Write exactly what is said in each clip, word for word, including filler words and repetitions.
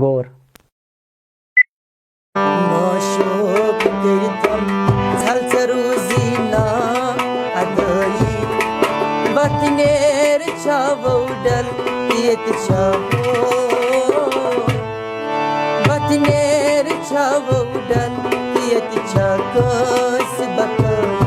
غور۔ معشوق کٔرِتھم ژھل ژےٚ روٗزی نا ادٲیی۔ وتھ نیر چھا وو ڈل ییٚتہِ چھا ہو۔ وتھ نیر چھا وو ڈل ییٚتہِ چھا کٲنٛسہِ بکٲیی۔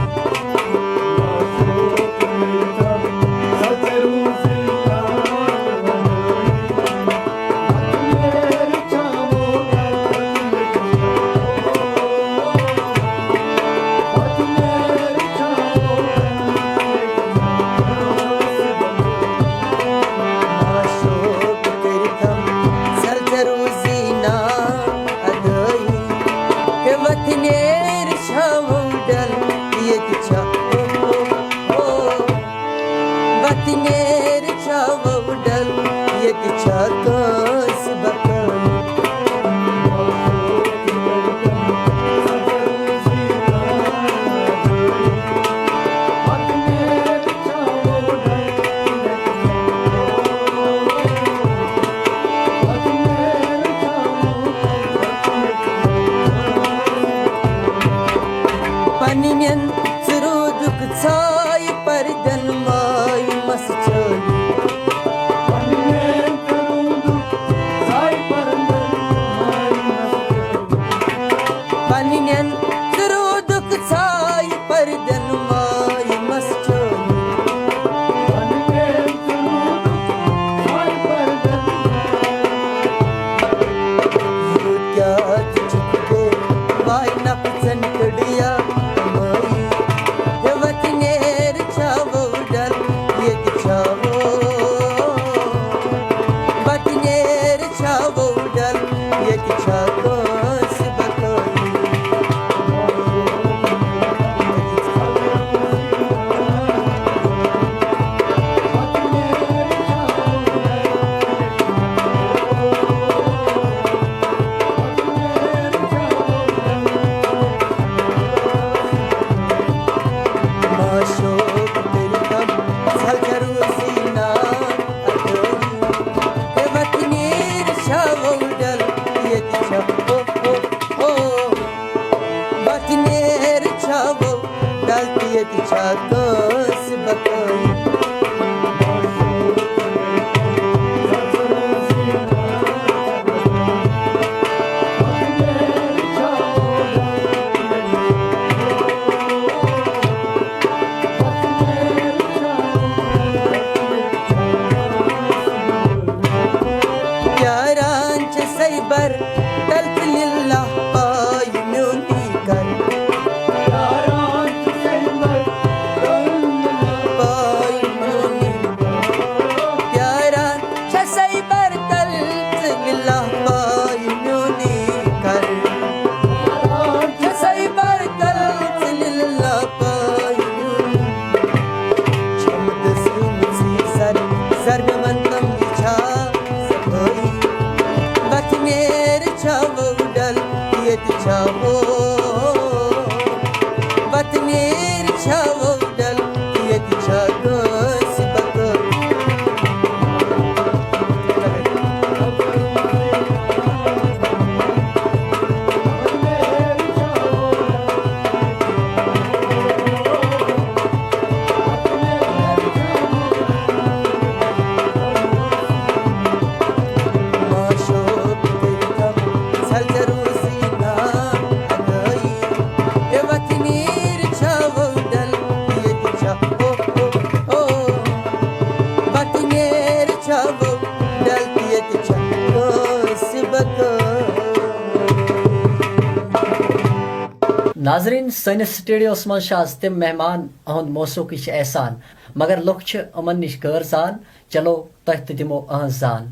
ناظرین، سٲنِس سٹوڈیوس منٛز چھِ آز تِم مہمان، اہُنٛد موسوقی چھِ احسان، مگر لُکھ چھِ یِمن نِش غٲر زان۔ چلو، تۄہہِ تہِ دِمو اہٕنٛز زان۔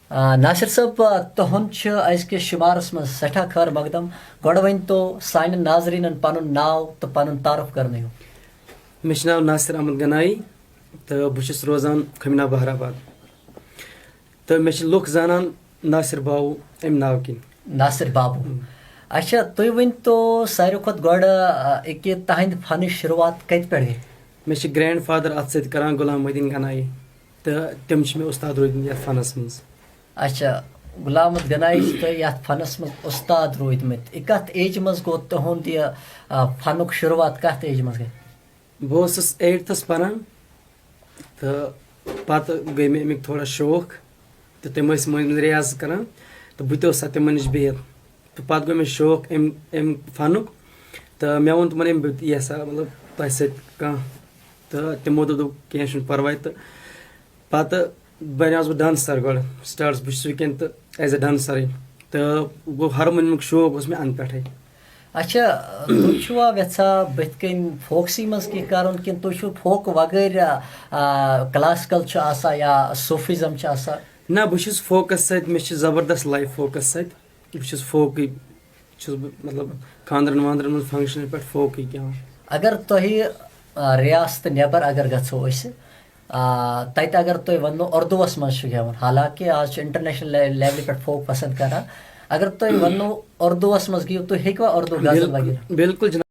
آ، ناصر صٲب، آ، تُہُنٛد چھُ أزکِس شُمارس منٛز سٮ۪ٹھاہ خٲر مقدم۔ گۄڈٕ ؤنۍ تو سانٮ۪ن ناظریٖنن پنُن ناو تہٕ پنُن تعارُف کرنٲیِو۔ مےٚ چھُ ناو ناصر احمد گنایی تہٕ بہٕ چھُس روزان خمینا بہر آباد۔ تہٕ مےٚ چھِ لُکھ زانان ناصر باوُ اَمہِ ناوٕ کِنۍ۔ ناصر بابو۔ اچھا، تُہۍ ؤنۍ تو ساروی کھۄتہٕ گۄڈٕ، آ، أکہِ تہنٛدِ فنٕچ شروٗعات کتہِ پٮ۪ٹھ گٔے؟ مےٚ چھِ گرینڈ فادر اتھ سۭتۍ کران، غلام محی الدین گنایی، تہٕ تِم چھِ مےٚ اُستاد روٗدمٕتۍ یتھ فنس منٛز۔ اچھا، غلام الدین آئی چھِ تُہۍ یَتھ فنَس منٛز اُستاد روٗدمٕتۍ۔ یہِ کَتھ ایجہِ منٛز گوٚو تُہُنٛد یہِ، آ، فنُک شروٗعات کَتھ ایجہِ منٛز گٔے؟ بہٕ اوسُس ایٹتھَس پَران، تہٕ پَتہٕ گٔے مےٚ اَمِکۍ تھوڑا شوق، تہٕ تِم ٲسۍ مٔنٛزۍ مٔنٛزۍ ریاض کَران، تہٕ بہٕ تہِ اوسُس تِمَن نِش بِہِتھ۔ تہٕ پَتہٕ گوٚو مےٚ شوق اَمہِ اَمہِ فَنُک، تہٕ مےٚ ووٚن تِمَن، "أمۍ بہٕ یَژھا مطلب تۄہہِ سۭتۍ کانٛہہ۔" تہٕ تِمو دوٚپ، "دوٚپ کینٛہہ چھُنہٕ پَرواے۔" تہٕ پَتہٕ بَنیوس بہٕ ڈانسَر گۄڈٕ، سٹاٹَس بہٕ چھُس وٕنکٮ۪ن تہٕ ایز اے ڈانسَرٕے۔ تہٕ گوٚو ہارمونیمُک شوق اوس مےٚ اَنہٕ پٮ۪ٹھَے۔ اچھا، تُہۍ چھُوا یَژھان بٕتھِ کَنۍ فوکسٕے منٛز کینٛہہ کَرُن، کِنہٕ تُہۍ چھُو فوک وغٲر، آ، کلاسیکل چھُ آسان یا صوفیزم چھُ آسان؟ نہ، بہٕ چھُس فوکَس سۭتۍ، مےٚ چھِ زبردست لایف فوکَس سۭتۍ۔ بہٕ چھُس فوکٕے، چھُس بہٕ مطلب خانٛدرَن وانٛدرَن منٛز فنٛکشنَن پٮ۪ٹھ فوکٕے گٮ۪وان۔ اگر تۄہہِ، آ، ریاستہٕ نٮ۪بر اگر گژھو أسۍ، آ، تَتہِ اگر تُہۍ وَنو اردوٗوَس منٛز چھُ گٮ۪وُن، حالانکہ آز چھُ انٹرنیشنل لے-، لیولہِ پٮ۪ٹھ فوک پسند کران، اگر تُہۍ وَنو اردوٗوَس منٛز گیٚیِو، تُہۍ ہیٚکوا اردوٗ غزل وغیرہ؟ بِلکُل، بِلکُل جناب۔